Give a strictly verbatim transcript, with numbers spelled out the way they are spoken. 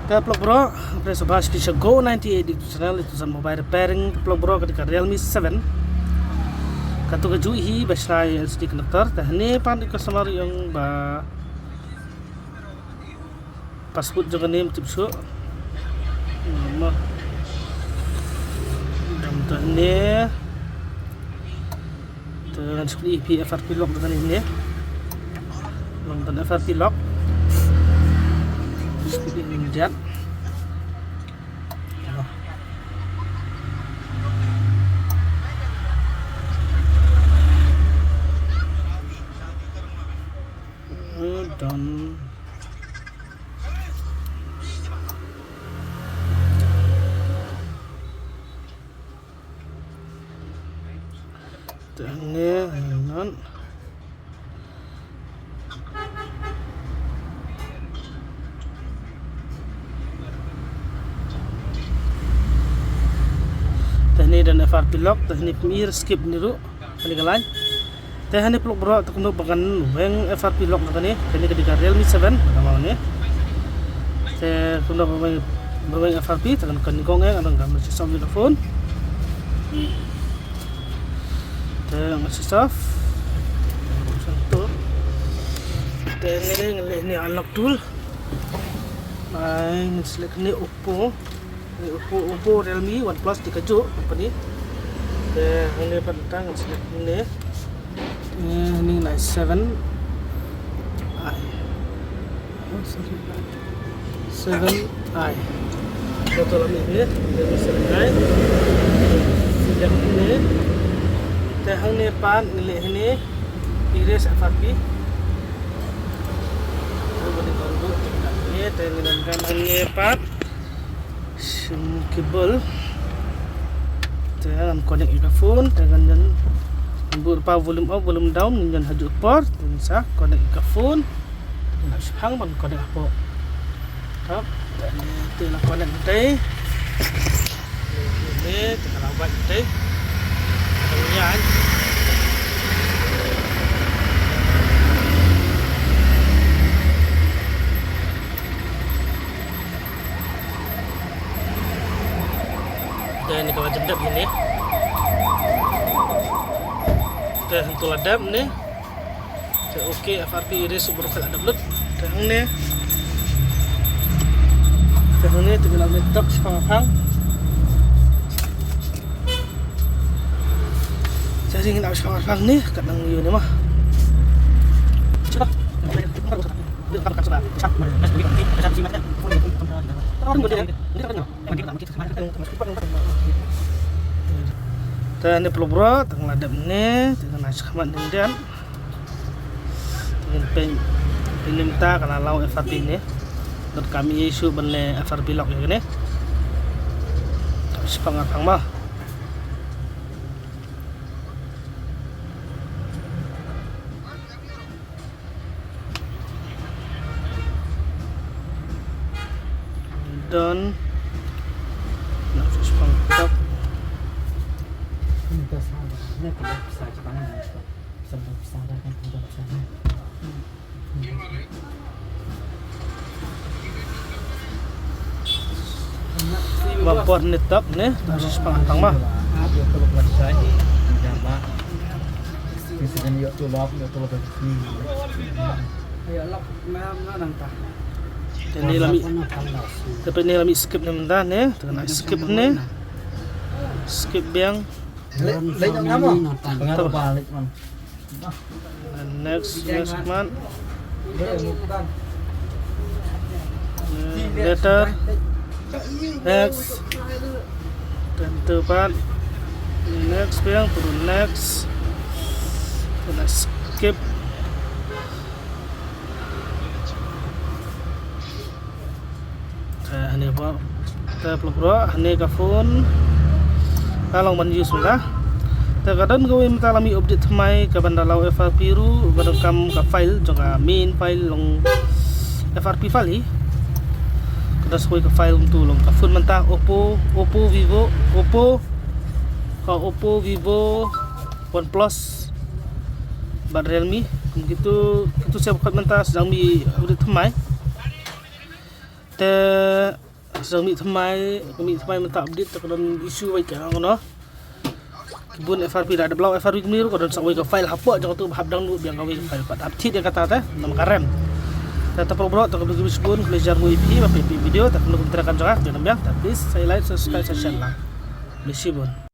Ka vlog bro, press ba shi sha Go ninety-eight YouTube channel, ito san mobile repairing. Ka vlog bro, ka dei ka Realme seven. Kato kajuh hi ba shna ïa L C D connector. Te hangne pat ka customer ïa nga ba password jong kane ym tip shuh. Mo. Dang te hangne. Te ngan shu ïohi F R P lock da kane hangne. Long don F R P lock. Shu ïohi immediate. Done. Te hangne, hangne. Te hangne don F R P lock, te hangne pynskip ni ruh. Hangne ka line. Te hangne vlog bro, te kumno ba ngan weng F R P lock na kane, kane ka dei ka Realme seven, ka ma ne. Te kumno ba weng, ba weng F R P, te kan kan kong eh, kan kan switch off ïa ka phone. Te ngan switch off. Te ne ngan leh ne unlock tool. Ai, ngan select ne Oppo. Oppo, Oppo, Realme, OnePlus, te kajuh company. Te hangne pat ngan select ne. Eh, ni nine seven i. Oh, sorry. Seven i. Kato la ne, Realme seven i. Select ne. Te hangne pat ngi leh ne. Erase F R P. Te ngi don kan hangne pat. Sim cable. Te ngan connect ïa ka phone, te ngan jan bud pa volume up, volume down, ngan jan ha juh por, te ngan sa connect ïa ka phone. Ngan sa hang ban connect hapoh. Tap, te la connect te. Te, te la wait te. Te ïa. Te ni ka la jem dep ni. Te hangtu la dep ni. Te okay, F R P erase u baroh ka la dep lut. Te hangne. Te hangne te ngi la mih tok shipang phang. Te ngi la shipang phang ni, kat nang ïa ni ma. Shipang. Te ne plo bro, tang la dep ne, te na shikmat ne dan. Te pen, pen nim ta kana lau F R P ne. Dot kami issue ban le F R P lock ne. Shipang apang ma. Done. Nak terus pangkep. Ba por ni tap ni, terus pang tang ma. Te ne la mih, te ne la mih skip ne mynta ne, te na skip ne. Skip biang. Leh, leh nama? Pengaruh balik, man. Next, next man. Later. Next. Tentu pat. Next biang, turun next. Kena skip. Te hangne ba, te plo bro, hangne ka phone ka long ban use mynta. Te ka don kawei mynta la mih update thymmai, ka ban da lau F R P ruh, ka don kam ka file jong ka main file long F R P file hi. Ka don sa kawei ka file kumtu long ka phone mynta Oppo, Oppo, Vivo, Oppo, ka Oppo, Vivo, OnePlus bad Realme. Kum kitu, kitu sep khot mynta sdang mih update thymmai. Te sdang mih thymmai, mih thymmai mynta update te ka don issue wei ka, no. Ki bun F R P da, da bla F R P kumne ruh ka don sa wei ka file hapoh jong tu, hap dang duh biang ka wei ka file pat, hap thied ïa kata te namar ka rem. Te ta pyrshah bro, te ka bun ki bun khublei jar ngi ïa phi ba phi ïa phi video, te ka bun kumta kan jong ka, te namar biang te please sa like, subscribe, sa share lang. Khublei shibun.